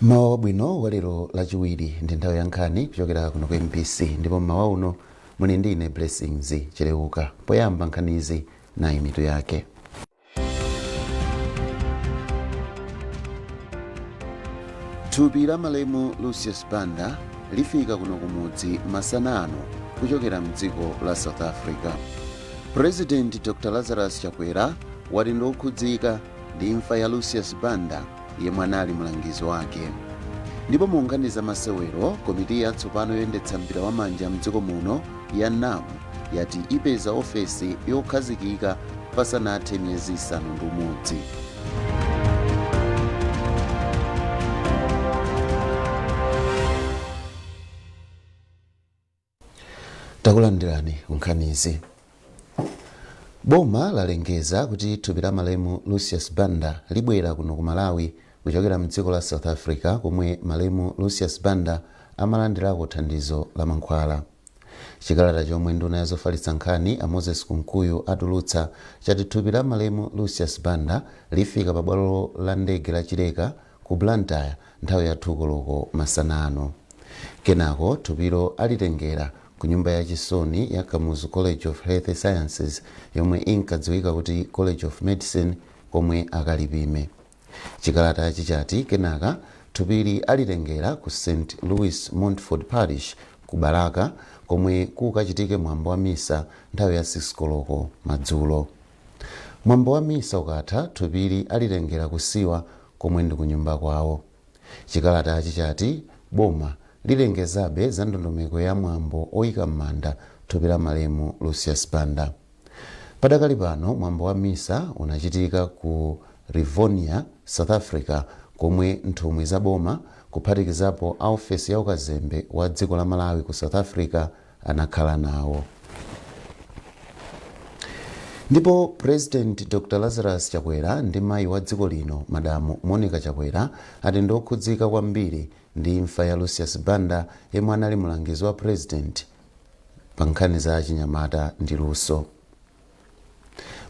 Mmawa wabwino wa lero Lachiwiri. Ndi nthawi ya nkhani kuchokera kuno ku MBC, ndipo mmawa uno muli ndi ine, Blessings Chileuka. Poyamba nkhanizi, nayi mitu yake. Thupi la malemu Lucius Banda lifika kuno kumudzi masana ano kuchokera mdziko la South Africa. President Dr Lazarus Chakwera wati ndiokhudzika ndi imfa ya Lucius Banda, yemwe anali mlangizi wake. Ndipo mu nkhani za masewero, komiti yatsopano yoyendetsa mpira wa manja mdziko muno ya NAM yati ipeza ofesi yokhazikika pasanathe miyezi 6. Takulandirani ku nkhanizi. Boma lalengeza kuti thupi la malemu Lucius Banda libwera kuno ku Malawi kuchokera mdziko la South Africa, komwe malemu Lucius Banda amalandirako thandizo la mankhwala. Chikalata chomwe nduna ya zofalitsa nkhani, a Moses Kunkuyu, atulutsa chati thupi la malemu Lucius Banda lifika pa bwalo la ndege la Chileka ku Blantyre nthawi ya 2 koloko masana ano. Kenako thupilo alitengera ku nyumba ya chisoni ya Kamuzu College of Health Sciences, yomwe inkadziwika kuti College of Medicine, komwe akalipime. Chikalatachi chati kenaka thupili alitengera ku St Louis Montfort Parish ku Balaka, komwe kukachitike mwambo wa misa nthawi ya 6 koloko madzulo. Mwambo wa misa ukatha, thupili alitengera ku Siwa, komwe ndi kunyumba kwawo. Chikalatachi chati boma lilengezabe za ndondomeko ya mwambo oyika m'manda thupi la malemu Lucius Banda. Padakali pano mwambo wa misa unachitika ku Rivonia, South Africa, komwe nthumwi za boma, kuphatikizapo a ofesi ya ukazembe wa dziko la Malawi ku South Africa, anakhala nawo. Ndipo President Dr Lazarus Chakwera ndi mayi wa dziko lino, Madamu Monica Chakwera, ati ndiokhudzika kwambiri ndi imfa ya Lucius Banda, yemwe anali mlangizi wa President pa nkhani za achinyamata ndi luso.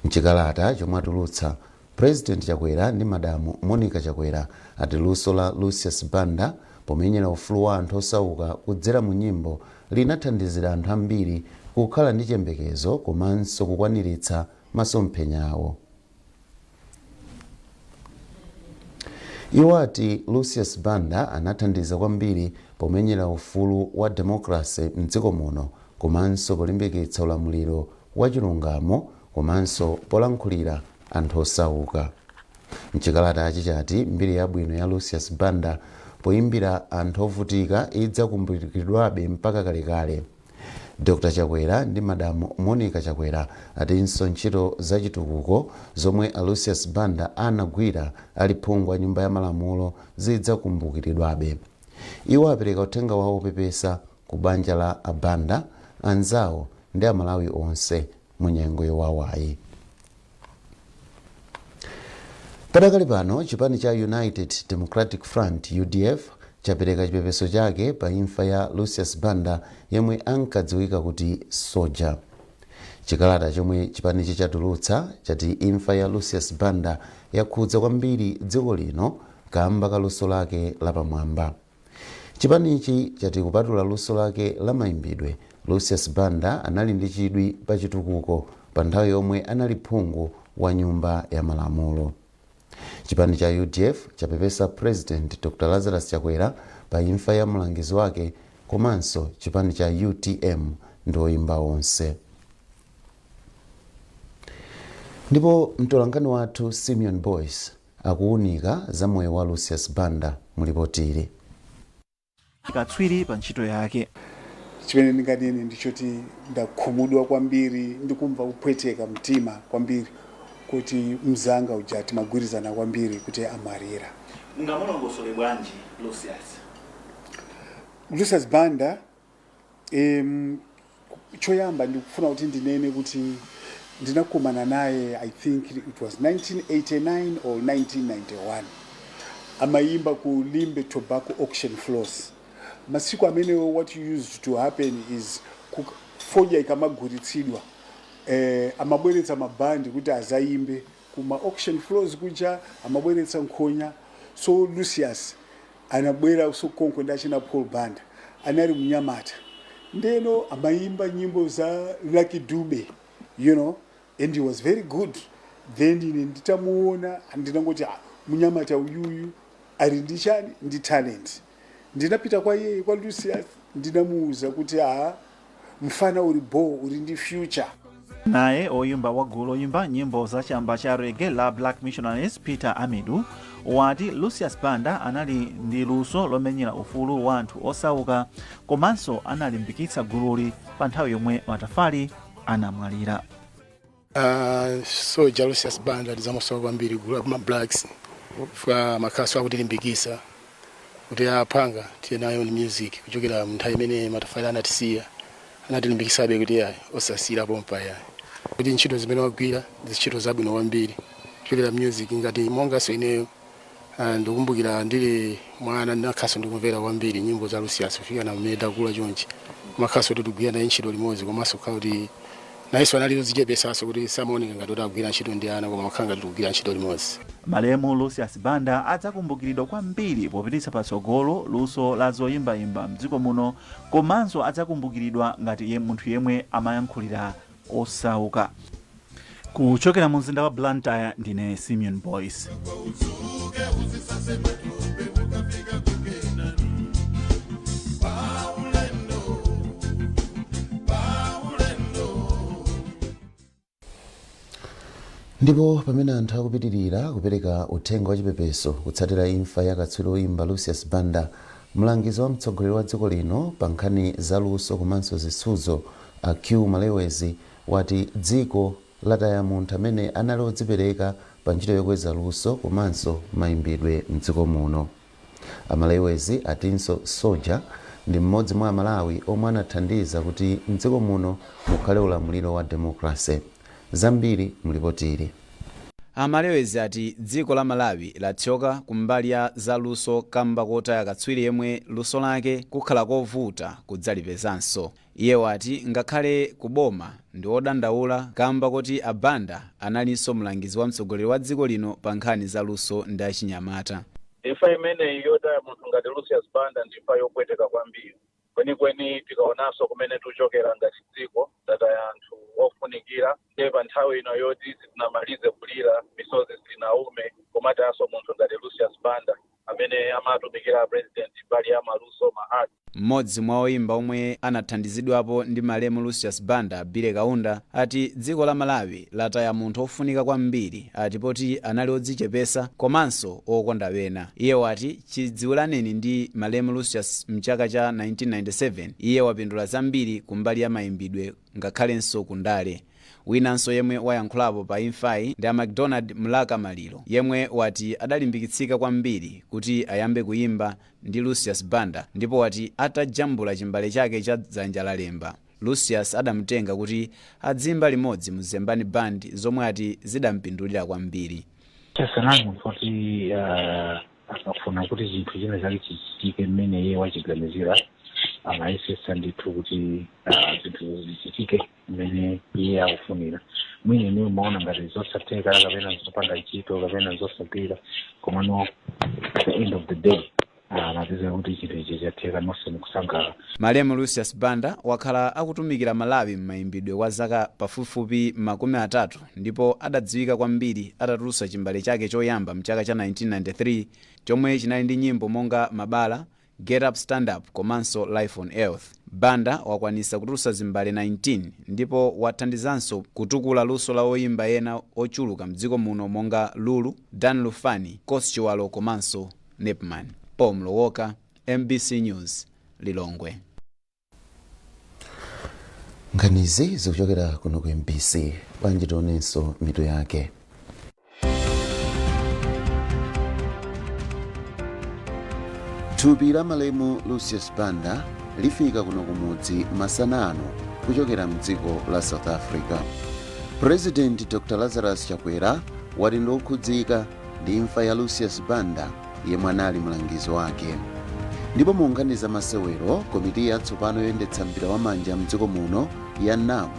Mchikalata chomwe atulutsa, President Chakwera ndi Madamu Monica Chakwera ati luso la Lucius Banda pomenyera ufulu wa anthu osauka kudzera mu nyimbo linathandizira anthu ambiri kukhala ndi chiyembekezo komanso kukwaniritsa masomphenya awo. Iwo ati Lucius Banda anathandiza kwambiri pomenyera ufulu wa democracy mdziko muno, komanso polimbikitsa ulamuliro wa chilungamo, komanso polankhulira anthu osauka. Mchikalatachi chati mbiri yabwino ya Lucius Banda poyimbira anthu ovutika idzakumbukiridwabe mpaka kalekale. Dr Chakwera ndi Madamu Monica Chakwera atinso ntchito za chitukuko zomwe a Lucius Banda anagwira ali phungu wa nyumba ya malamulo zidzakumbukiridwabe. Iwo apereka uthenga wawo opepesa ku banja la a Banda, anzawo ndi Amalawi onse mu nyengo yowawayi. Padakali pano chipani cha United Democratic Front, UDF, chapereka chipepeso chake pa imfa ya Lucius Banda, yemwe ankadziwika kuti Soja. Chikalata chomwe chipanichi chatulutsa chati imfa ya Lucius Banda yakhudza kwambiri dziko lino kamba ka luso lake lapamwamba. Chipanichi chati kupatula luso lake la mayimbidwe, Lucius Banda anali ndi chidwi pa chitukuko pa nthawi yomwe anali phungu wa nyumba ya malamulo. Chipani cha UDF chapepesa President Dr Lazarus Chakwera pa imfa ya mlangizi wake, komanso chipani cha UTM ndi oyimba onse. Ndipo mtolankhani wathu Simeon Boyce akuwunika za moyo wa Lucius Banda mulipotili. Katswiri pa ntchito yake. Chimene ndinganene ndichoti ndakhumudwa kwambiri, ndikumva kupweteka mtima kwambiri kuti mzanga uja timagwirizana kwambiri kuti amwalira. Mungamulongosole bwanji Lucius? Lucius Banda, choyamba ndikufuna kuti ndinene kuti ndinakumana naye, I think it was 1989 or 1991, amayimba ku Limbe Tobacco Auction Floors. Masiku amenewo, what used to happen is fodya ikamagulitsidwa, amabweretsa mabandi kuti azayimbe kuma auction floors kuja, amabweretsa nkhonya. So Lucius Anabwera konko ndi achina Paul Banda, anali mnyamata ndeno amayimba nyimbo za Lucky Dube, and he was very good. Then ine nditamuona ndinangoti, "Ah, munyamata uyuyu ali ndi chani, ndi talent." Ndinapita kwa iye, kwa Lucius, ndinamuuza kuti, "Ah, mfana uli bo, uli ndi future." Naye oyimba wa gulu oyimba nyimbo za chamba cha reggae la Black Missionaries, Peter Amidu, wati Lucius Banda anali ndi luso lomenyera ufulu wa anthu osauka komanso analimbikitsa gululi pa nthawi yomwe Matafali anamwalira. Soja Lucius Banda ndizamusowa kwambiri gulu la Blacks fika makhaso akutilimbikisa kuti aphanga tiye nayo ni music kuchokera nthawi imene Matafali anatisiya, anatilimbikisabe kuti ayi, osasiyira pompa yayi, kuti ntchito zimene wagwira ndi ntchito zabwino kwambiri kuchokera music ngati monganso ineyo. Ndikumbukira ndili mwana ndinakhaso ndikumvera kwambiri nyimbo za Lucius kufika na mmene ndakula chonchi, makhaso kuti tigwira naye ntchito limodzi, komanso kukhala kuti nayenso anali zichepesaso kuti samaoneka ngati kuti agwira ntchito ndi ana, koma makhala ngati tikugwira ntchito limodzi. Malemu Lucius Banda adzakumbukiridwa kwambiri popititsa patsogolo luso la zoyimbayimba mdziko muno, komanso adzakumbukiridwa ngati ye munthu yemwe amayankhulira osauka. Kuchokera mu mzinda wa Blantyre, ndine Simeon Boyce. Utsuke uzisase matope ukafika kukenani paulendo paulendo. Ndipo pamene anthu akupitirira kupereka uthenga wachipepeso kutsatira imfa ya katswiri woyimba Lucius Banda, mlangizi wa mtsogoleri wa dziko lino pa nkhani za luso komanso zisudzo, a Q Malewezi, wati dziko lataya munthu amene anali odzipereka pa ntchito yokweza luso komanso mayimbidwe mdziko muno. Amalewezi atinso Soja ndi mmodzi mwa Amalawi omwe anathandiza kuti mdziko muno mukhale ulamuliro wa democracy. Zambiri mulipotili. Amalewezi ati dziko la Malawi lathyoka kumbali ya zaluso kamba kotaya katswiri yemwe luso lake kukhala kovuta kudzalipezanso. Iye wati ngakhale kuboma ndi odandaula kamba kuti Abanda analinso mlangizi wa mtsogoleri wa dziko lino pa nkhani za luso ndi achinyamata. Imfa imeneyi yotaya munthu ngati Lucius Banda ndi imfa yopweteka kwambiri kwenikweni. Tikaonanso kumene tikuchokera ngati dziko, tataya anthu ofunikira, ndiye pa nthawi ino yoti sitinamalize kulira, misozi sinaume, komatayanso munthu ngati Lucius Banda amene amatumikira president mbali ya maluso, ma art. Mmodzi mwa oyimba omwe anathandizidwapo ndi malemu Lucius Banda, Bile Kaunda, ati dziko la Malawi lataya munthu ofunika kwambiri, ati poti anali odzichepesa komanso okonda wena. Iye wati chidziwiraneni ndi malemu Lucius mchaka cha 1997, iye wapindula zambiri kumbali ya mayimbidwe ngakhalenso kundale. Winanso yemwe wayankhulapo pa imfayi ndi a MacDonald Mlaka Maliro, yemwe wati adalimbikitsika kwambiri kuti ayambe kuyimba ndi Lucius Banda, ndipo wati atajambula chimbale chake cha Dzanja Lalemba, Lucius adamutenga kuti adzimba limodzi mu Zembani Band, zomwe ati zidampindulira kwambiri. Chasanali munthu kuti akafuna kuti chinthu china chake chichitike mmene iye wachiganizira, amayesesa ndithu kuti zinthu zichitike mmene iye akufunira. Mwina ine umaona ngati zosatheka kapena zopanda ntchito kapena zosagwira, komano at the end of the day anapeza kuti chinthu ichi chatheka, nonse mukusangalala. Malemu Lucius Banda wakhala akutumikira Malawi m'mayimbidwe kwa zaka pafupifupi 30, ndipo adadziwika kwambiri atatulutsa chimbale chake choyamba mchaka cha 1993, chomwe chinali ndi nyimbo monga Mabala, Get Up Stand Up komanso Life on Earth. Banda wakwanisa kutulutsa zimbale 19 ndipo wathandizanso kutukula luso la oyimba ena ochuluka mdziko muno monga Lulu, Dan Lufani, Kos Chiwalo komanso Nepman. Paul Mlowoka, MBC News, Lilongwe. Nkhanizi zikuchokera kuno ku MBC. Bwanji tionenso mitu yake. Thupi la malemu Lucius Banda lifika kuno kumudzi masana ano kuchokera mdziko la South Africa. President Dr Lazarus Chakwera wati ndokhudzika ndi imfa ya Lucius Banda yemwe anali mlangizi wake. Ndipo mu nkhani za masewero, komiti yatsopano yoyendetsa mpira wamanja mdziko muno ya NAM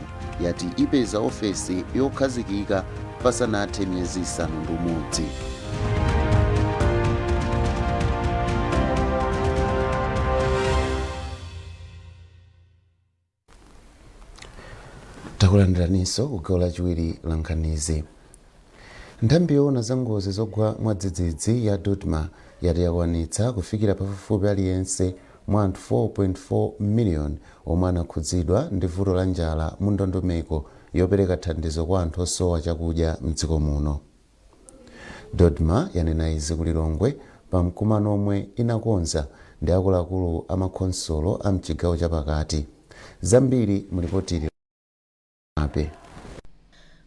yati ipeza ofesi yokhazikika pasanathe miyezi 6. Takulandiraninso ku gawo lachiwiri la nkhanizi. Nthambi yoona za ngozi zogwa mwadzidzidzi ya DoDMA yati yakwanitsa kufikira pafupifupi aliyense mwa anthu 4.4 million omwe anakhudzidwa ndi vuto la njala mu ndondomeko yopereka thandizo kwa anthu osowa chakudya mdziko muno. DoDMA yanena izi ku Lilongwe pa mkumano omwe inakonza ndi akuluakulu amakhonsolo a mchigawo chapakati. Zambiri mulipotili ape.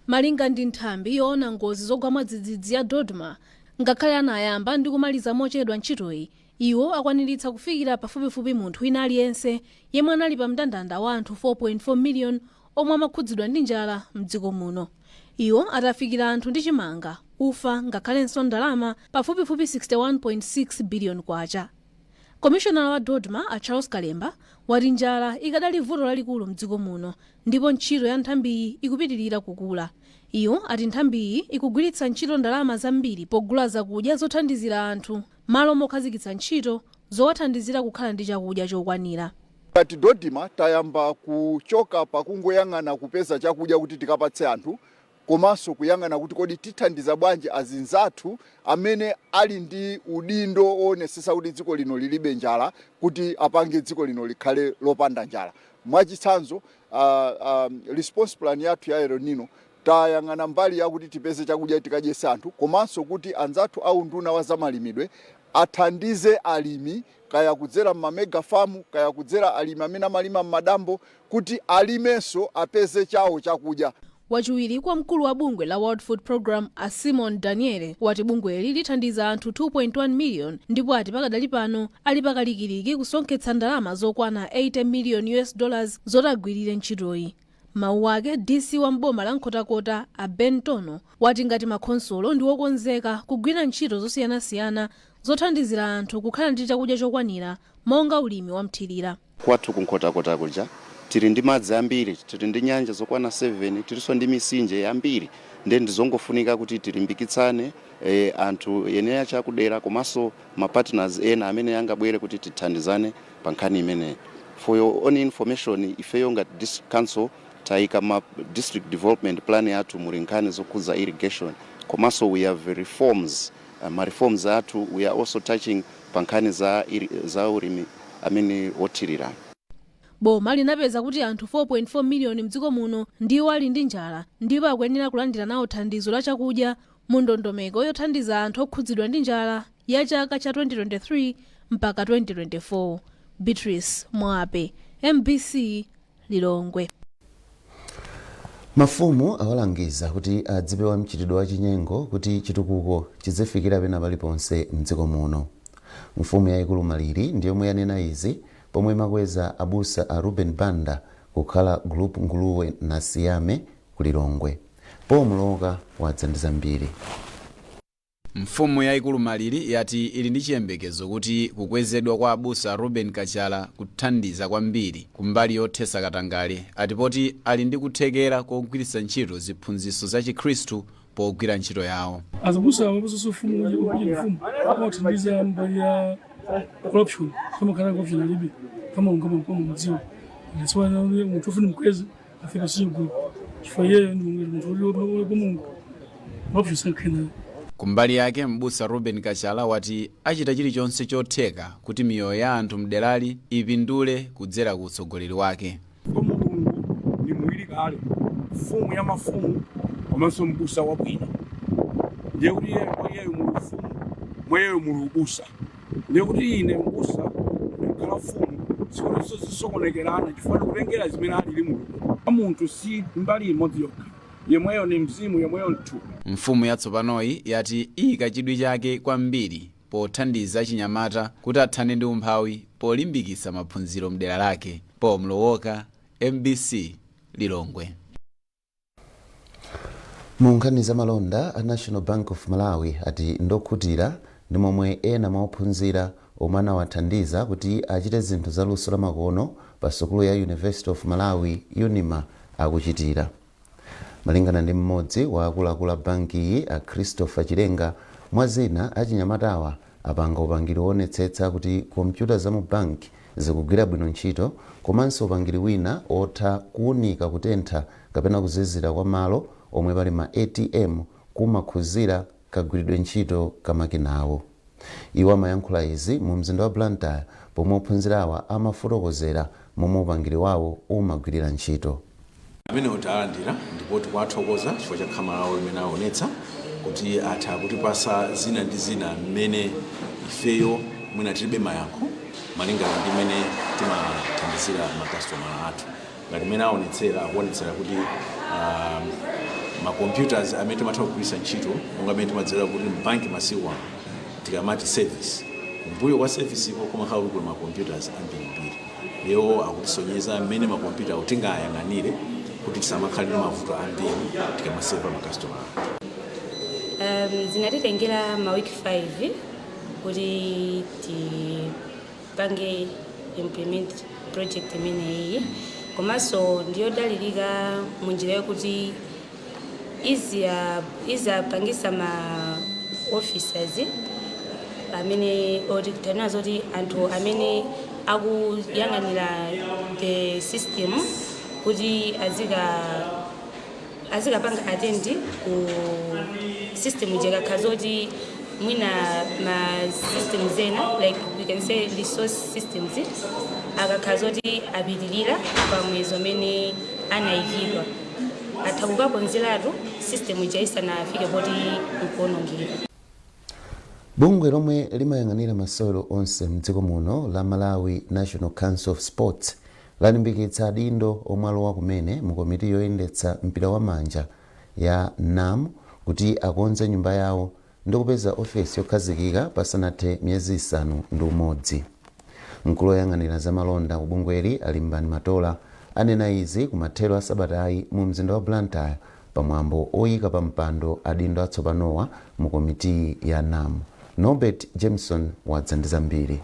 Malinga ndi nthambi yoona ngozi zogwa mwadzidzidzi ya DoDMA, ngakhale anayamba ndi kumaliza mochedwa ntchitoyi, iwo akwaniritsa kufikira pafupifupi munthu wina aliyense yemwe anali pa mndandanda wa anthu 4.4 million omwe amakhudzidwa ndi njala mdziko muno. Iwo atafikira anthu ndi chimanga, ufa ngakhalenso ndalama pafupifupi 61.6 billion kwacha. Komishonala wa DoDMA a Charles Kalemba wati njala ikadali vuto lalikulu mdziko muno ndipo ntchito ya nthambiyi ikupitirira kukula. Iwo ati nthambiyi ikugwiritsa ntchito ndalama zambiri pogula zakudya zothandizira anthu malo mokhazikitsa ntchito zowathandizira kukhala ndi chakudya chokwanira. Ngati DoDMA tayamba kuchoka pakungoyang'ana kupeza chakudya kuti tikapatse anthu, komanso kuyang'ana kuti kodi tithandiza bwanji azinzathu amene ali ndi udindo woonetsetsa kuti dziko lino lilibe njala, kuti apange dziko lino likhale lopanda njala. Mwachitsanzo, response plan yathu ya El Nino, tayang'ana mbali yakuti tipeze chakudya tikadyese anthu, komanso kuti anzathu a unduna wa zamalimidwe athandize alimi, kaya kudzera m'ma mega farm, kaya kudzera alimi amene amalima m'madambo, kuti alimenso apeze chawo chakudya. Wachiwiri kwa mkulu wa bungwe la World Food Program a Simon Daniele wati bungweli lithandiza anthu 2.1 million ndipo ati pakadali pano ali pakalikiliki kusonkhetsa ndalama zokwana 80 million US dollars zoti agwirire ntchitoyi. Mawu ake, DC wa mboma la Nkhotakota a Ben Tono wati ngati makhonsolo ndi wokonzeka kugwira ntchito zosiyanasiyana zothandizira anthu kukhala ndi chakudya chokwanira, monga ulimi wamthirira. Kwathu kuNkhotakota kuja tili ndi madzi ambiri, tili ndi nyanja zokwana 7, tilinso ndi misinje yambiri, ndiye ndizongofunika kuti tilimbikitsane anthu ene achakudera komanso ma partners ena amene angabwere kuti tithandizane pa nkhani imeneyi. For your own information, ifeyo ngati district council tayika ma district development plan yathu muli nkhani zokhudza irrigation, komanso we have reforms, ma reforms athu we are also touching pa nkhani za ulimi amene wothirira. Boma linapeza kuti anthu 4.4 miliyoni mdziko muno ndiwo ali ndi njala ndipo akuyenera kulandira nawo thandizo la chakudya mu ndondomeko yothandiza anthu okhudzidwa ndi njala ya chaka cha 2023 mpaka 2024. Beatrice Mwape, MBC, Lilongwe. Mafumu awalangiza kuti adzipewa mchitidwe wa chinyengo kuti chitukuko chizifikira pena paliponse mdziko muno. Mfumu yayikulu Maliri ndiyomwe yanena izi pomwe makweza abusa a Ruben Banda kukhala Group Nguluwe Nasiyame ku Lilongwe. Pomloka wadza ndi zambiri. Mfumu yayikulu Maliri yati ili ndi chiyembekezo kuti kukwezedwa kwa abusa Ruben Kachala kuthandiza kwambiri kumbali yothesa katangale, atipoti ali ndi kuthekera kogwiritsa ntchito ziphunzitso za Chikhristu pogwira ntchito yawo. Azabusa ababusa ufumu kuja mfumu amathandiza mbali ya corruption, kama kana corruption alibe kama ngoma kama mdziwa. That's why munthu ufuna mkwezi afika siku chifukwa iyeyo ndi munthu uli wa Mulungu, corruption sankhena. Kumbali yake, mbusa Ruben Kachala wati achita chilichonse chotheka kuti miyoyo ya anthu mderali ipindule kudzera ku utsogoleri wake. Kwa Mulungu ni muwiri kale, mfumu ya mafumu komanso mbusa wabwino. Ndiye kuti iyeyo, mwa iyeyo muli ufumu, mwa iyeyo muli ubusa. Ndiye kuti ine mbusa ndikhala mfumu, sikutinso zisokonekerana, chifukwa ndikutengera zimene alili Mulungu. Munthu si mbali imodzi yokha, yemweyo ni mzimu, yemweyo mthupi. Mfumu yatsopanoyi yati iyika chidwi chake kwambiri pothandiza achinyamata kuti athane ndi umphawi polimbikitsa maphunziro mdera lake. Paul Mlowoka, MBC, Lilongwe. Mu nkhani za malonda, a National Bank of Malawi ati ndokhutira ndi momwe ena mwa ophunzira omwe anawathandiza kuti achite zinthu za luso lamakono pa sukulu ya University of Malawi, UNIMA, akuchitira. Malingana ndi mmodzi wa akuluakulu a bankiyi a Christopher Chilenga, mwa zina achinyamatawa apanga upangiri woonetsetsa kuti kompyuta za mu banki zikugwira bwino ntchito, komanso upangiri wina otha kuwunika kutentha kapena kuzizira kwa malo omwe pali ma ATM kumakhuzira kagwiridwe ntchito kamakinawo. Iwo amayankhula izi mu mzinda wa Blantyre pomwe ophunzirawa amafotokozera momwe upangiri wawo umagwirira ntchito. Amene talandira ndipo tikuwathokoza chifukwa cha khama lawo limene aonetsa kuti atha kutipasa zina ndi zina mmene ifeyo mwina tilibe mayankho malingana ndi mmene timathandizira makasitomala athu. Ngati mmene aonetsera, akuonetsera kuti ma computers amene timatha kugwiritsa ntchito, monga mmene timadziwira kuti mbanki masiku ano tikamati service, kumbuyo kwa service iko kumakhala kuti kuli ma computers ambirimbiri. Lero akutisonyeza mmene makompyuta awo tingayang'anire kuti tisamakhale ndi mavuto ambiri tikamaseva makasitomala. Zinatitengera mawiki 5 kuti tipange implement project imeneyi, komanso ndiyodalirika munjira yokuti izapangisa ma officers amene oti tanena zoti anthu amene akuyang'anira the system kuti azikapanga attend ku system ija ikakhala zoti mwina ma systems ena, like we can say resource systems, akakhala zoti apitirira pa mwezi umene anayikidwa, atha kukakonzeratu system ija isanafike poti nkuonongeka. Bungwe lomwe limayang'anira masewero onse mdziko muno la Malawi National Council of Sports lalimbikitsa adindo omwe alowa kumene mu komiti yoyendetsa mpira wa manja ya NAM kuti akonze nyumba yawo ndi kupeza ofesi yokhazikika pasanathe miyezi 6. Mkulu woyang'anira zamalonda ku bungweli, Alimbani Matola, anena izi kumathero a sabatayi mu mzinda wa Blantyre pamwambo oyika pa mpando adindo atsopanowa mu komiti ya NAM. Norbert Jameson wadza ndi zambiri.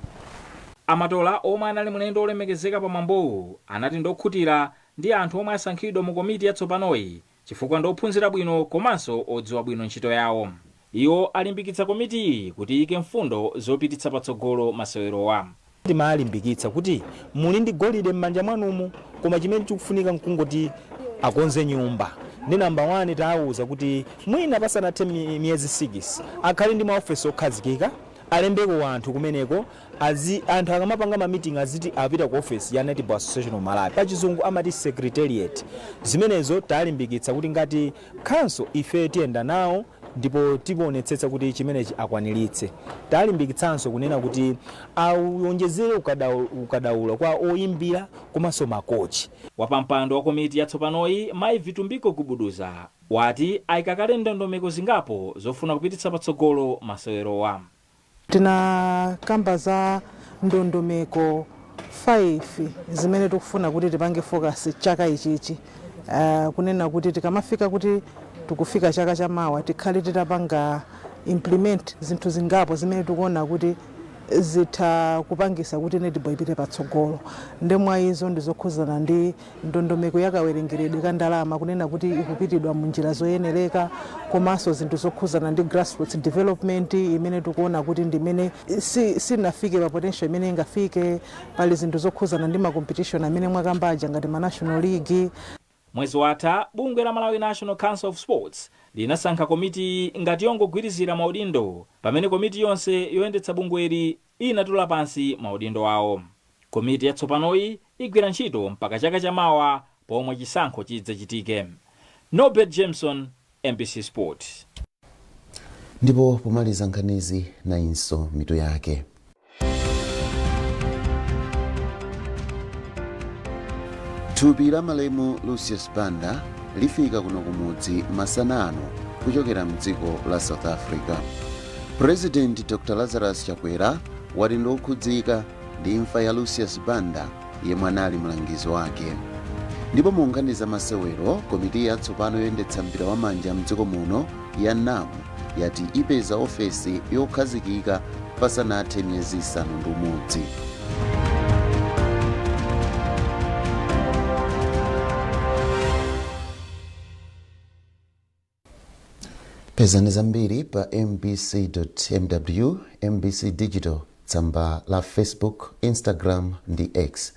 Amatola, omwe anali mlendo olemekezeka pamwambowu, anati ndokhutira ndi anthu omwe asankhidwa mu komiti yatsopanoyi chifukwa ndophunzira bwino komanso odziwa bwino ntchito yawo. Iwo alimbikitsa komitiyi kuti iyike mfundo zopititsa patsogolo masewerowa. Timalimbikitsa kuti muli ndi golide m'manja mwanumu, koma chimene chikufunika nkungoti akonze nyumba. Ndi namba 1, tawuza kuti mwina pasanathe miyezi 6 akhale ndi maofesi okhazikika, alembeko anthu kumeneko, anthu akamapanga ma meeting aziti apita ku office ya Netball Association of Malawi, pachizungu amati secretariat. Zimenezo talimbikitsa kuti ngati council ife tiyenda nawo ndipo tionetsetsa kuti chimenechi akwaniritse. Talimbikitsanso kunena kuti awonjezere ukadaulo kwa oyimbira komanso makochi. Wapampando wa komiti yatsopanoyi, Mayi Vitumbiko Gubuduza, wati ayika kale ndondomeko zingapo zofuna kupititsa patsogolo masewerowa. Tinakamba za ndondomeko 5 zimene tikufuna kuti tipange focus chaka ichichi, kunena kuti tikamafika kuti tikufika chaka chamawa tikhale titapanga implement zinthu zingapo zimene tikuona kuti zitha kupangisa kuti netball ipite patsogolo. Ndi mwa izo ndizokhuzana ndi ndondomeko yakawerengeredwe ka ndalama, kunena kuti ikupitidwa mu njira zoyenereka, komanso zinthu zokhuzana ndi grassroots development imene tikuona kuti ndimene sinafike pa potential imene ingafike. Pali zinthu zokhuzana ndi ma competition amene mwakambaja ngati ma national league. Mwezi watha, bungwe la Malawi National Council of Sports linasankha komiti ngati yongogwirizira maudindo, pamene komiti yonse yoyendetsa bungweli inatula pansi maudindo awo. Komiti yatsopanoyi igwira ntchito mpaka chaka chamawa pomwe chisankho chidzachitike. Norbert Jameson, MBC Sport. Ndipo pomaliza nkhanizi, nayinso mitu yake. Thupi la malemu Lucius Banda lifika kuno kumudzi masana ano kuchokera mdziko la South Africa. President Dr Lazarus Chakwera wati ndokhudzika ndi imfa ya Lucius Banda yemwe anali mlangizi wake. Ndipo mu nkhani za masewero, komiti yatsopano yoyendetsa mpira wamanja mdziko muno ya NAM yati ipeza ofesi yokhazikika pasanathe miyezi 6. Pezani zambiri pa mbc.mw. MBC Digital, tsegulani. Tsamba la Facebook, Instagram ndi X.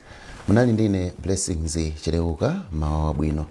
Munali ndine Blessings Chileuka. Mawa wabwino.